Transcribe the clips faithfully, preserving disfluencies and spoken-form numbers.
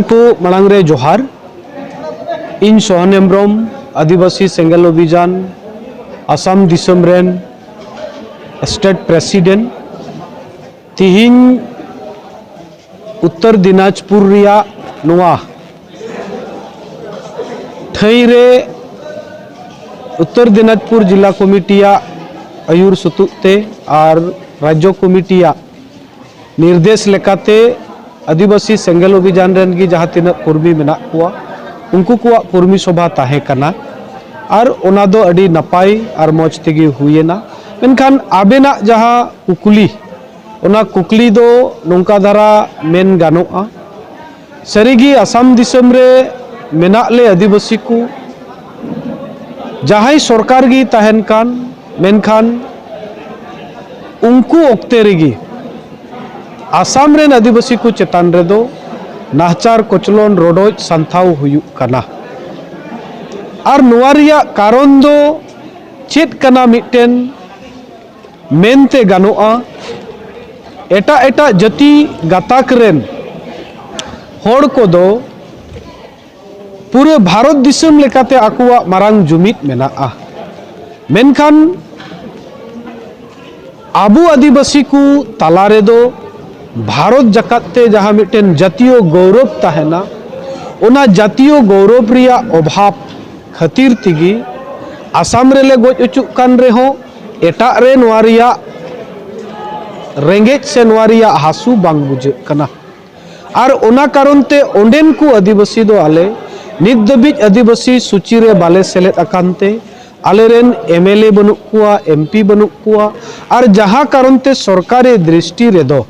ᱠᱚ ᱢᱟᱲᱟᱝ ᱨᱮ ᱡᱚᱦᱟᱨ᱾ ᱤᱧ ᱥᱚᱦᱟᱱ ᱦᱮᱢᱵᱨᱚᱢ, ᱟᱹᱫᱤᱵᱟᱹᱥᱤ ᱥᱮᱸᱜᱮᱞ ᱚᱵᱷᱤᱡᱟᱱ ᱟᱥᱟᱢ ᱫᱤᱥᱚᱢ ᱨᱮᱱ ᱥᱴᱮᱴ ᱯᱨᱮᱥᱤᱰᱮᱱᱴ᱾ ᱛᱤᱦᱤᱧ ᱩᱛᱛᱚᱨ ᱫᱤᱱᱟᱡᱽᱯᱩᱨ ᱨᱮᱭᱟᱜ ᱱᱚᱣᱟ ᱴᱷᱟᱹᱭ ᱨᱮ ᱩᱛᱛᱚᱨ ᱫᱤᱱᱟᱡᱽᱯᱩᱨ ᱡᱤᱞᱟ ᱠᱚᱢᱤᱴᱤᱭᱟᱜ ᱟᱹᱭᱩᱨ ᱥᱩᱛᱩᱜ ᱛᱮ ᱟᱨ ᱨᱟᱡᱽᱡᱚ ᱠᱚᱢᱤᱴᱤᱭᱟᱜ ᱱᱤᱨᱫᱮᱥ ᱞᱮᱠᱟᱛᱮ ᱟᱹᱫᱤᱵᱟᱹᱥᱤ ᱥᱮᱸᱜᱮᱞ ᱚᱵᱷᱤᱡᱟᱱ ᱨᱮᱱ ᱜᱮ ᱡᱟᱦᱟᱸ ᱛᱤᱱᱟᱹᱜ ᱠᱚᱨᱢᱤ ᱢᱮᱱᱟᱜ ᱠᱚᱣᱟ, ᱩᱱᱠᱩ ᱠᱚᱣᱟᱜ ᱠᱚᱨᱢᱤ ᱥᱚᱵᱷᱟ ᱛᱟᱦᱮᱸ ᱠᱟᱱᱟ᱾ ᱟᱨ ᱚᱱᱟ ᱫᱚ ᱟᱹᱰᱤ ᱱᱟᱯᱟᱭ ᱟᱨ ᱢᱚᱡᱽ ᱛᱮᱜᱮ ᱦᱩᱭᱮᱱᱟ᱾ ᱢᱮᱱᱠᱷᱟᱱ ᱟᱵᱮᱱᱟᱜ ᱡᱟᱦᱟᱸ ᱠᱩᱠᱞᱤ, ᱚᱱᱟ ᱠᱩᱠᱞᱤ ᱫᱚ ᱱᱚᱝᱠᱟ ᱫᱷᱟᱨᱟ ᱢᱮᱱ ᱜᱟᱱᱚᱜᱼᱟ, ᱥᱟᱹᱨᱤᱜᱮ ᱟᱥᱟᱢ ᱫᱤᱥᱚᱢ ᱨᱮ ᱢᱮᱱᱟᱜ ᱞᱮ ᱟᱹᱫᱤᱵᱟᱹᱥᱤ ᱠᱚ, ᱡᱟᱦᱟᱸᱭ ᱥᱚᱨᱠᱟᱨ ᱜᱮ ᱛᱟᱦᱮᱱ ᱠᱟᱱ, ᱢᱮᱱᱠᱷᱟᱱ ᱩᱱᱠᱩ ᱚᱠᱛᱮ ᱨᱮᱜᱮ ᱟᱥᱟᱢ ᱨᱮᱱ ᱟᱹᱫᱤᱵᱟᱹᱥᱤ ᱠᱚ ᱪᱮᱛᱟᱱ ᱨᱮᱫᱚ ᱱᱟᱦᱟᱪᱟᱨ, ᱠᱚᱪᱞᱚᱱ, ᱨᱚᱰᱚᱡ ᱥᱟᱱᱛᱷᱟᱣ ᱦᱩᱭᱩᱜ ᱠᱟᱱᱟ᱾ ᱟᱨ ᱱᱚᱣᱟ ᱨᱮᱭᱟᱜ ᱠᱟᱨᱚᱱ ᱫᱚ ᱪᱮᱫ ᱠᱟᱱᱟ? ᱢᱤᱫᱴᱮᱱ ᱢᱮᱱᱛᱮ ᱜᱟᱱᱚᱜᱼᱟ, ᱮᱴᱟᱜ ᱮᱴᱟᱜ ᱡᱟᱹᱛᱤ ᱜᱟᱛᱟᱠ ᱨᱮᱱ ᱦᱚᱲ ᱠᱚᱫᱚ ᱯᱩᱨᱟᱹ ᱵᱷᱟᱨᱚᱛ ᱫᱤᱥᱚᱢ ᱞᱮᱠᱟᱛᱮ ᱟᱠᱚᱣᱟᱜ ᱢᱟᱨᱟᱝ ᱡᱩᱢᱤᱫ ᱢᱮᱱᱟᱜᱼᱟ, ᱢᱮᱱᱠᱷᱟᱱ ᱟᱵᱚ ᱟᱹᱫᱤᱵᱟᱹᱥᱤ ᱠᱚ ᱛᱟᱞᱟ ᱨᱮᱫᱚ ᱵᱷᱟᱨᱚᱛ ᱡᱟᱠᱟᱛ ᱛᱮ ᱡᱟᱦᱟᱸ ᱢᱤᱫᱴᱮᱱ ᱡᱟᱹᱛᱤᱭᱚ ᱜᱚᱣᱨᱚᱵ ᱛᱟᱦᱮᱱᱟ, ᱚᱱᱟ ᱡᱟᱹᱛᱤᱭᱚ ᱜᱚᱣᱨᱚᱵ ᱨᱮᱭᱟᱜ ᱚᱵᱷᱟᱵᱽ ᱠᱷᱟᱹᱛᱤᱨ ᱛᱮᱜᱮ ᱟᱥᱟᱢ ᱨᱮᱞᱮ ᱜᱚᱡ ᱚᱪᱚᱜ ᱠᱟᱱ ᱨᱮᱦᱚᱸ, ᱮᱴᱟᱜ ᱨᱮ ᱱᱚᱣᱟ ᱨᱮᱭᱟᱜ ᱨᱮᱸᱜᱮᱡ ᱥᱮ ᱱᱚᱣᱟ ᱨᱮᱭᱟᱜ ᱦᱟᱹᱥᱩ ᱵᱟᱝ ᱵᱩᱡᱷᱟᱹᱜ ᱠᱟᱱᱟ᱾ ᱟᱨ ᱚᱱᱟ ᱠᱟᱨᱚᱱ ᱛᱮ ᱚᱸᱰᱮᱱ ᱠᱚ ᱟᱹᱫᱤᱵᱟᱹᱥᱤ ᱫᱚ ᱟᱞᱮ ᱱᱤᱛ ᱫᱷᱟᱹᱵᱤᱡ ᱟᱹᱫᱤᱵᱟᱹᱥᱤ ᱥᱩᱪᱤ ᱨᱮ ᱵᱟᱞᱮ ᱥᱮᱞᱮᱫ ᱟᱠᱟᱱ ᱛᱮ, ᱟᱞᱮᱨᱮᱱ ᱮᱢ ᱮᱞ ᱮ ᱵᱟᱹᱱᱩᱜ ᱠᱚᱣᱟ, ᱮᱢ ᱯᱤ ᱵᱟᱹᱱᱩᱜ ᱠᱚᱣᱟ, ᱟᱨ ᱡᱟᱦᱟᱸ ᱠᱟᱨᱚᱱ ᱛᱮ ᱥᱚᱨᱠᱟᱨᱤ ᱫᱨᱤᱥᱴᱤ ᱨᱮᱫᱚ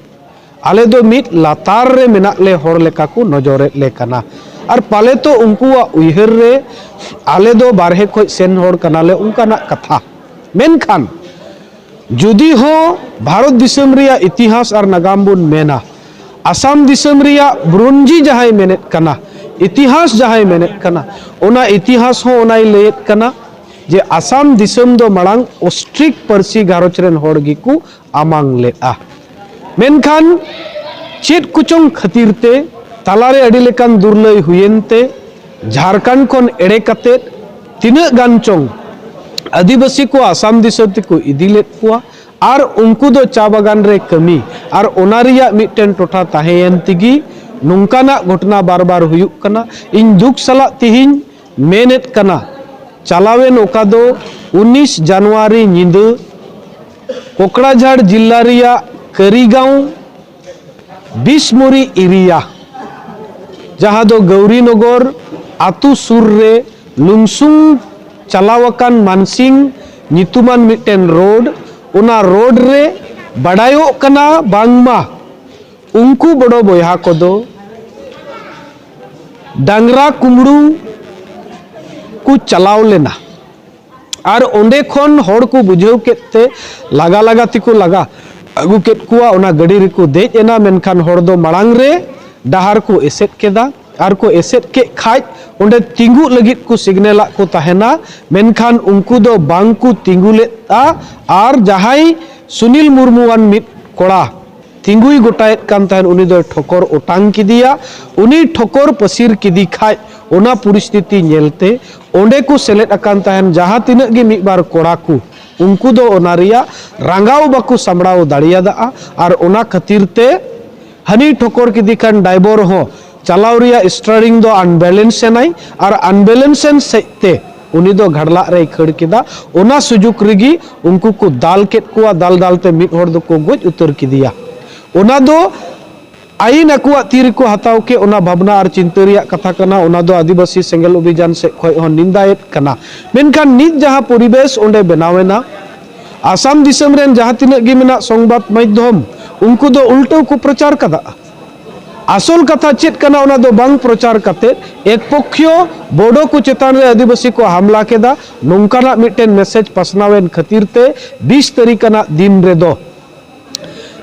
ᱟᱞᱮ ᱫᱚ ᱢᱤᱫ ᱞᱟᱛᱟᱨ ᱨᱮ ᱢᱮᱱᱟᱜ ᱞᱮ ᱦᱚᱲ ᱞᱮᱠᱟ ᱠᱚ ᱱᱚᱡᱚᱨᱮᱫ ᱞᱮ ᱠᱟᱱᱟ᱾ ᱟᱨ ᱯᱟᱞᱮ ᱛᱚ ᱩᱱᱠᱩᱣᱟᱜ ᱩᱭᱦᱟᱹᱨ ᱨᱮ ᱟᱞᱮ ᱫᱚ ᱵᱟᱨᱦᱮ ᱠᱷᱚᱱ ᱥᱮᱱ ᱦᱚᱲ ᱠᱟᱱᱟᱞᱮ, ᱚᱱᱠᱟᱱᱟᱜ ᱠᱟᱛᱷᱟ᱾ ᱢᱮᱱᱠᱷᱟᱱ ᱡᱩᱫᱤ ᱦᱚᱸ ᱵᱷᱟᱨᱚᱛ ᱫᱤᱥᱚᱢ ᱨᱮᱭᱟᱜ ᱤᱛᱤᱦᱟᱥ ᱟᱨ ᱱᱟᱜᱟᱢ ᱵᱚᱱ ᱢᱮᱱᱟ, ᱟᱥᱟᱢ ᱫᱤᱥᱚᱢ ᱨᱮᱭᱟᱜ ᱵᱨᱚᱱᱡᱤ ᱡᱟᱦᱟᱸᱭ ᱢᱮᱱᱮᱫ ᱠᱟᱱᱟ, ᱤᱛᱤᱦᱟᱥ ᱡᱟᱦᱟᱸᱭ ᱢᱮᱱᱮᱫ ᱠᱟᱱᱟ, ᱚᱱᱟ ᱤᱛᱤᱦᱟᱥ ᱦᱚᱸ ᱚᱱᱟᱭ ᱞᱟᱹᱭᱮᱫ ᱠᱟᱱᱟ ᱡᱮ ᱟᱥᱟᱢ ᱫᱤᱥᱚᱢ ᱫᱚ ᱢᱟᱲᱟᱝ ᱚᱥᱴᱨᱤᱠ ᱯᱟᱹᱨᱥᱤ ᱜᱷᱟᱨᱚᱸᱡᱽ ᱨᱮᱱ ᱦᱚᱲ ᱜᱮᱠᱚ ᱟᱢᱟᱝ ᱞᱮᱫᱼᱟ᱾ ᱢᱮᱱᱠᱷᱟᱱ ᱪᱮᱫ ᱠᱚᱪᱚᱝ ᱠᱷᱟᱹᱛᱤᱨ ᱛᱮ ᱛᱟᱞᱟᱨᱮ ᱟᱹᱰᱤ ᱞᱮᱠᱟᱱ ᱫᱩᱨᱞᱟᱹᱭ ᱦᱩᱭᱮᱱ ᱛᱮ ᱡᱷᱟᱲᱠᱷᱚᱸᱰ ᱠᱷᱚᱱ ᱮᱲᱮ ᱠᱟᱛᱮ ᱛᱤᱱᱟᱹᱜ ᱜᱟᱱ ᱪᱚᱝ ᱟᱹᱫᱤᱵᱟᱹᱥᱤ ᱠᱚ ᱟᱥᱟᱢ ᱫᱤᱥᱚᱢ ᱛᱮᱠᱚ ᱤᱫᱤ ᱞᱮᱫ ᱠᱚᱣᱟ᱾ ᱟᱨ ᱩᱱᱠᱩ ᱫᱚ ᱪᱟ ᱵᱟᱜᱟᱱ ᱨᱮ ᱠᱟᱹᱢᱤ ᱟᱨ ᱚᱱᱟ ᱨᱮᱭᱟᱜ ᱢᱤᱫᱴᱮᱱ ᱴᱚᱴᱷᱟ ᱛᱟᱦᱮᱸᱭᱮᱱ ᱛᱮᱜᱮ ᱱᱚᱝᱠᱟᱱᱟᱜ ᱜᱷᱚᱴᱚᱱᱟ ᱵᱟᱨ ᱵᱟᱨ ᱦᱩᱭᱩᱜ ᱠᱟᱱᱟ᱾ ᱤᱧ ᱫᱩᱠ ᱥᱟᱞᱟᱜ ᱛᱮᱦᱮᱧ ᱢᱮᱱᱮᱫ ᱠᱟᱱᱟ, ᱪᱟᱞᱟᱣᱮᱱ ᱚᱠᱟ ᱫᱚ ᱩᱱᱤᱥ ᱡᱟᱱᱩᱣᱟᱨᱤ ᱧᱤᱫᱟᱹ ᱠᱚᱠᱲᱟᱡᱷᱟᱲ ᱡᱤᱞᱟ ᱨᱮᱭᱟᱜ ᱠᱟᱹᱨᱤᱜᱟᱸᱣ ᱵᱤᱥᱢᱩᱨᱤ ᱮᱨᱤᱭᱟ, ᱡᱟᱦᱟᱸ ᱫᱚ ᱜᱟᱣᱨᱤᱱᱚᱜᱚᱨ ᱟᱛᱳ ᱥᱩᱨ ᱨᱮ ᱞᱩᱝᱥᱩᱝ ᱪᱟᱞᱟᱣ ᱟᱠᱟᱱ ᱢᱟᱱᱥᱤᱝ ᱧᱩᱛᱩᱢᱟᱱ ᱢᱤᱫᱴᱮᱱ ᱨᱳᱰ, ᱚᱱᱟ ᱨᱳᱰ ᱨᱮ ᱵᱟᱰᱟᱭᱚᱜ ᱠᱟᱱᱟ ᱵᱟᱝᱢᱟ ᱩᱱᱠᱩ ᱵᱚᱰᱚ ᱵᱚᱭᱦᱟ ᱠᱚᱫᱚ ᱰᱟᱝᱨᱟ ᱠᱩᱢᱵᱽᱲᱩ ᱠᱚ ᱪᱟᱞᱟᱣ ᱞᱮᱱᱟ᱾ ᱟᱨ ᱚᱸᱰᱮ ᱠᱷᱚᱱ ᱦᱚᱲ ᱠᱚ ᱵᱩᱡᱷᱟᱹᱣ ᱠᱮᱫ ᱛᱮ ᱞᱟᱜᱟ ᱞᱟᱜᱟ ᱛᱮᱠᱚ ᱞᱟᱜᱟ ᱟᱹᱜᱩ ᱠᱮᱫ ᱠᱚᱣᱟ᱾ ᱚᱱᱟ ᱜᱟᱹᱰᱤ ᱨᱮᱠᱚ ᱫᱮᱡ ᱮᱱᱟ, ᱢᱮᱱᱠᱷᱟᱱ ᱦᱚᱲ ᱫᱚ ᱢᱟᱲᱟᱝ ᱨᱮ ᱰᱟᱦᱟᱨ ᱠᱚ ᱮᱥᱮᱫ ᱠᱮᱫᱟ᱾ ᱟᱨ ᱠᱚ ᱮᱥᱮᱫ ᱠᱮᱫ ᱠᱷᱟᱡ ᱚᱸᱰᱮ ᱛᱤᱸᱜᱩᱜ ᱞᱟᱹᱜᱤᱫ ᱠᱚ ᱥᱤᱜᱽᱱᱮᱞᱟᱜ ᱠᱚ ᱛᱟᱦᱮᱱᱟ, ᱢᱮᱱᱠᱷᱟᱱ ᱩᱱᱠᱩ ᱫᱚ ᱵᱟᱝ ᱠᱚ ᱛᱤᱸᱜᱩ ᱞᱮᱫᱼᱟ᱾ ᱟᱨ ᱡᱟᱦᱟᱸᱭ ᱥᱩᱱᱤᱞ ᱢᱩᱨᱢᱩᱣᱟᱱ ᱢᱤᱫ ᱠᱚᱲᱟ ᱛᱤᱸᱜᱩᱭ ᱜᱚᱴᱟᱭᱮᱫ ᱠᱟᱱ ᱛᱟᱦᱮᱸᱫ, ᱩᱱᱤ ᱫᱚᱭ ᱴᱷᱚᱠᱚᱨ ᱚᱴᱟᱝ ᱠᱮᱫᱮᱭᱟ᱾ ᱩᱱᱤ ᱴᱷᱚᱠᱚᱨ ᱯᱟᱹᱥᱤᱨ ᱠᱮᱫᱮ ᱠᱷᱟᱡ ᱚᱱᱟ ᱯᱚᱨᱤᱥᱛᱷᱤᱛᱤ ᱧᱮᱞᱛᱮ ᱚᱸᱰᱮ ᱠᱚ ᱥᱮᱞᱮᱫ ᱟᱠᱟᱱ ᱛᱟᱦᱮᱸᱫ ᱡᱟᱦᱟᱸ ᱛᱤᱱᱟᱹᱜ ᱜᱮ ᱢᱤᱫ ᱵᱟᱨ ᱠᱚᱲᱟ ᱠᱚ, ᱩᱱᱠᱩ ᱫᱚ ᱚᱱᱟ ᱨᱮᱭᱟᱜ ᱨᱟᱸᱜᱟᱣ ᱵᱟᱠᱚ ᱥᱟᱢᱵᱲᱟᱣ ᱫᱟᱲᱮᱭᱟᱫᱟ᱾ ᱟᱨ ᱚᱱᱟ ᱠᱷᱟᱹᱛᱤᱨ ᱛᱮ ᱦᱟᱹᱱᱤ ᱴᱷᱚᱠᱚᱨ ᱠᱮᱫᱮ ᱠᱷᱟᱱ ᱰᱟᱭᱵᱚᱨ ᱦᱚᱸ ᱪᱟᱞᱟᱣ ᱨᱮᱭᱟᱜ ᱥᱴᱟᱨᱤᱝ ᱫᱚ ᱟᱱᱵᱮᱞᱮᱱᱥ ᱮᱱᱟᱭ ᱟᱨ ᱟᱱᱵᱮᱞᱮᱱᱥ ᱮᱱ ᱥᱮᱫ ᱛᱮ ᱩᱱᱤ ᱫᱚ ᱜᱷᱟᱰᱞᱟᱜ ᱨᱮᱭ ᱠᱷᱟᱹᱲ ᱠᱮᱫᱟ᱾ ᱚᱱᱟ ᱥᱩᱡᱩᱜᱽ ᱨᱮᱜᱮ ᱩᱱᱠᱩ ᱠᱚ ᱫᱟᱞ ᱠᱮᱫ ᱠᱚᱣᱟ, ᱫᱟᱞ ᱫᱟᱞ ᱛᱮ ᱢᱤᱫ ᱦᱚᱲ ᱫᱚᱠᱚ ᱜᱚᱡ ᱩᱛᱟᱹᱨ ᱠᱮᱫᱮᱭᱟ᱾ ᱚᱱᱟ ᱫᱚ ᱟᱹᱭᱤᱱ ᱟᱠᱚᱣᱟᱜ ᱛᱤ ᱨᱮᱠᱚ ᱦᱟᱛᱟᱣ ᱠᱮᱫ, ᱚᱱᱟ ᱵᱷᱟᱵᱽᱱᱟ ᱟᱨ ᱪᱤᱱᱛᱟᱹ ᱨᱮᱭᱟᱜ ᱠᱟᱛᱷᱟ ᱠᱟᱱᱟ᱾ ᱚᱱᱟ ᱫᱚ ᱟᱹᱫᱤᱵᱟᱹᱥᱤ ᱥᱮᱸᱜᱮᱞ ᱚᱵᱷᱤᱡᱟᱱ ᱥᱮᱫ ᱠᱷᱚᱱ ᱦᱚᱸ ᱱᱤᱱᱫᱟᱭᱮᱫ ᱠᱟᱱᱟ᱾ ᱢᱮᱱᱠᱷᱟᱱ ᱱᱤᱛ ᱡᱟᱦᱟᱸ ᱯᱚᱨᱤᱵᱮᱥ ᱚᱸᱰᱮ ᱵᱮᱱᱟᱣ ᱮᱱᱟ, ᱟᱥᱟᱢ ᱫᱤᱥᱚᱢ ᱨᱮᱱ ᱡᱟᱦᱟᱸ ᱛᱤᱱᱟᱹᱜ ᱜᱮ ᱢᱮᱱᱟᱜ ᱥᱚᱝᱵᱟᱫ ᱢᱟᱫᱽᱫᱷᱚᱢ, ᱩᱱᱠᱩ ᱫᱚ ᱩᱞᱴᱟᱹᱣ ᱠᱚ ᱯᱨᱚᱪᱟᱨ ᱠᱟᱫᱟ᱾ ᱟᱥᱚᱞ ᱠᱟᱛᱷᱟ ᱪᱮᱫ ᱠᱟᱱᱟ, ᱚᱱᱟ ᱫᱚ ᱵᱟᱝ ᱯᱨᱚᱪᱟᱨ ᱠᱟᱛᱮ ᱮᱠ ᱯᱚᱠᱷᱤᱭᱚ ᱵᱳᱰᱳ ᱠᱚ ᱪᱮᱛᱟᱱ ᱨᱮ ᱟᱹᱫᱤᱵᱟᱹᱥᱤ ᱠᱚ ᱦᱟᱢᱞᱟ ᱠᱮᱫᱟ, ᱱᱚᱝᱠᱟᱱᱟᱜ ᱢᱤᱫᱴᱮᱱ ᱢᱮᱥᱮᱡᱽ ᱯᱟᱥᱱᱟᱣ ᱮᱱ ᱠᱷᱟᱹᱛᱤᱨ ᱛᱮ ᱵᱤᱥ ᱛᱟᱹᱨᱤᱠᱷ ᱟᱱᱟᱜ ᱫᱤᱱ ᱨᱮᱫᱚ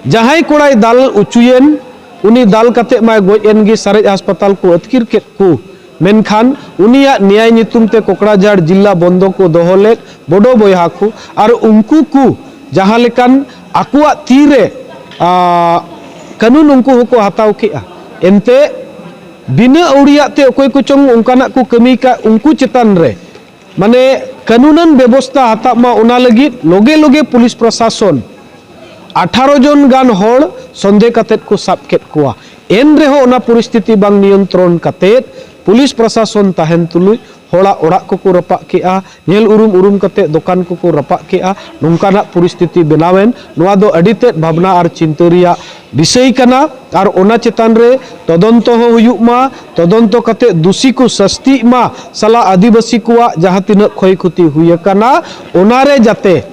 ᱡᱟᱦᱟᱸᱭ ᱠᱚᱲᱟᱭ ᱫᱟᱞ ᱚᱪᱚᱭᱮᱱ, ᱩᱱᱤ ᱫᱟᱞ ᱠᱟᱛᱮ ᱢᱟᱭ ᱜᱚᱡ ᱮᱱ ᱜᱮ, ᱥᱟᱨᱮᱡ ᱦᱟᱥᱯᱟᱛᱟᱞ ᱠᱚ ᱟᱹᱛᱠᱤᱨ ᱠᱮᱫ ᱠᱚ᱾ ᱢᱮᱱᱠᱷᱟᱱ ᱩᱱᱤᱭᱟᱜ ᱱᱮᱭᱟᱭ ᱧᱩᱛᱩᱢ ᱛᱮ ᱠᱚᱠᱲᱟᱡᱷᱟᱲ ᱡᱤᱞᱟ ᱵᱚᱱᱫᱚ ᱠᱚ ᱫᱚᱦᱚ ᱞᱮᱫ ᱵᱚᱰᱚ ᱵᱚᱭᱦᱟ ᱠᱚ, ᱟᱨ ᱩᱱᱠᱩ ᱠᱚ ᱡᱟᱦᱟᱸ ᱞᱮᱠᱟᱱ ᱟᱠᱚᱣᱟᱜ ᱛᱤᱨᱮ, ᱟ, ᱠᱟᱹᱱᱩᱱ ᱩᱱᱠᱩ ᱦᱚᱸᱠᱚ ᱦᱟᱛᱟᱣ ᱠᱮᱜᱼᱟ᱾ ᱮᱱᱛᱮ ᱵᱤᱱᱟᱹ ᱟᱹᱣᱲᱤᱭᱟᱜ ᱛᱮ ᱚᱠᱚᱭ ᱠᱚᱪᱚᱝ ᱚᱱᱠᱟᱱᱟᱜ ᱠᱚ ᱠᱟᱹᱢᱤ ᱠᱟᱜ, ᱩᱱᱠᱩ ᱪᱮᱛᱟᱱ ᱨᱮ ᱢᱟᱱᱮ ᱠᱟᱹᱱᱩᱱᱟᱱ ᱵᱮᱵᱚᱥᱛᱷᱟ ᱦᱟᱛᱟᱜ ᱢᱟ, ᱚᱱᱟ ᱞᱟᱹᱜᱤᱫ ᱞᱚᱜᱮ ᱞᱚᱜᱮ ᱯᱩᱞᱤᱥ ᱯᱨᱚᱥᱟᱥᱚᱱ ᱟᱴᱷᱟᱨᱚ ᱡᱚᱱ ᱜᱟᱱ ᱦᱚᱲ ᱥᱚᱱᱫᱮ ᱠᱟᱛᱮᱫ ᱠᱚ ᱥᱟᱵ ᱠᱮᱫ ᱠᱚᱣᱟ᱾ ᱮᱱ ᱨᱮᱦᱚᱸ ᱚᱱᱟ ᱯᱚᱨᱤᱥᱛᱷᱤᱛᱤ ᱵᱟᱝ ᱱᱤᱭᱚᱱᱛᱨᱚᱱ ᱠᱟᱛᱮᱫ ᱯᱩᱞᱤᱥ ᱯᱨᱚᱥᱟᱥᱚᱱ ᱛᱟᱦᱮᱱ ᱛᱩᱞᱩᱡ ᱦᱚᱲᱟᱜ ᱚᱲᱟᱜ ᱠᱚᱠᱚ ᱨᱟᱯᱟᱜ ᱠᱮᱜᱼᱟ, ᱧᱮᱞ ᱩᱨᱩᱢ ᱩᱨᱩᱢ ᱠᱟᱛᱮᱫ ᱫᱚᱠᱟᱱ ᱠᱚᱠᱚ ᱨᱟᱯᱟᱜ ᱠᱮᱜᱼᱟ᱾ ᱱᱚᱝᱠᱟᱱᱟᱜ ᱯᱚᱨᱤᱥᱛᱷᱤᱛᱤ ᱵᱮᱱᱟᱣᱮᱱ, ᱱᱚᱣᱟ ᱫᱚ ᱟᱹᱰᱤ ᱛᱮᱫ ᱵᱷᱟᱵᱽᱱᱟ ᱟᱨ ᱪᱤᱱᱛᱟᱹ ᱨᱮᱭᱟᱜ ᱵᱤᱥᱚᱭ ᱠᱟᱱᱟ᱾ ᱟᱨ ᱚᱱᱟ ᱪᱮᱛᱟᱱ ᱨᱮ ᱛᱚᱫᱚᱱᱛᱚ ᱦᱚᱸ ᱦᱩᱭᱩᱜ ᱢᱟ, ᱛᱚᱫᱚᱱᱛᱚ ᱠᱟᱛᱮᱫ ᱫᱩᱥᱤ ᱠᱚ ᱥᱟᱹᱥᱛᱤᱜ ᱢᱟ, ᱥᱟᱞᱟ ᱟᱹᱫᱤᱵᱟᱹᱥᱤ ᱠᱚᱣᱟᱜ ᱡᱟᱦᱟᱸ ᱛᱤᱱᱟᱹᱜ ᱠᱷᱚᱭ ᱠᱷᱚᱛᱤ ᱦᱩᱭ ᱟᱠᱟᱱᱟ, ᱚᱱᱟᱨᱮ ᱡᱟᱛᱮ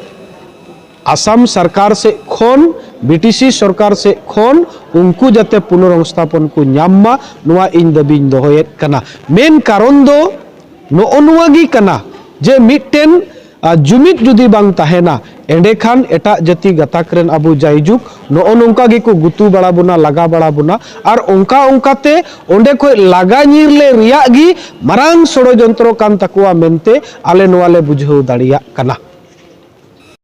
ᱟᱥᱟᱢ ᱥᱚᱨᱠᱟᱨ ᱥᱮᱫ ᱠᱷᱚᱱ, ᱵᱤᱴᱤᱥᱤ ᱥᱚᱨᱠᱟᱨ ᱥᱮᱫ ᱠᱷᱚᱱ ᱩᱱᱠᱩ ᱡᱟᱛᱮ ᱯᱩᱱᱚᱨᱚᱝᱥᱛᱷᱟᱯᱚᱱ ᱠᱚ ᱧᱟᱢ ᱢᱟ, ᱱᱚᱣᱟ ᱤᱧ ᱫᱟᱹᱵᱤᱧ ᱫᱚᱦᱚᱭᱮᱫ ᱠᱟᱱᱟ᱾ ᱢᱮᱱ ᱠᱟᱨᱚᱱ ᱫᱚ ᱱᱚᱜᱼᱚ ᱱᱚᱣᱟ ᱜᱮ ᱠᱟᱱᱟ ᱡᱮ ᱢᱤᱫᱴᱮᱱ, ᱟ, ᱡᱩᱢᱤᱫ ᱡᱩᱫᱤ ᱵᱟᱝ ᱛᱟᱦᱮᱱᱟ, ᱮᱸᱰᱮᱠᱷᱟᱱ ᱮᱴᱟᱜ ᱡᱟᱹᱛᱤ ᱜᱟᱛᱟᱠ ᱨᱮᱱ ᱟᱵᱚ ᱡᱟᱭᱡᱩᱜᱽ ᱱᱚᱜᱼᱚ ᱱᱚᱝᱠᱟ ᱜᱮᱠᱚ ᱜᱩᱛᱩ ᱵᱟᱲᱟ ᱵᱚᱱᱟ, ᱞᱟᱜᱟ ᱵᱟᱲᱟ ᱵᱚᱱᱟ, ᱟᱨ ᱚᱱᱠᱟ ᱚᱱᱠᱟᱛᱮ ᱚᱸᱰᱮ ᱠᱷᱚᱡ ᱞᱟᱜᱟ ᱧᱤᱨ ᱞᱮ ᱨᱮᱭᱟᱜ ᱜᱮ ᱢᱟᱨᱟᱝ ᱥᱚᱲᱚᱡᱚᱱᱛᱨᱚ ᱠᱟᱱ ᱛᱟᱠᱚᱣᱟ ᱢᱮᱱᱛᱮ ᱟᱞᱮ ᱱᱚᱣᱟ ᱞᱮ ᱵᱩᱡᱷᱟᱹᱣ ᱫᱟᱲᱮᱭᱟᱜ ᱠᱟᱱᱟ᱾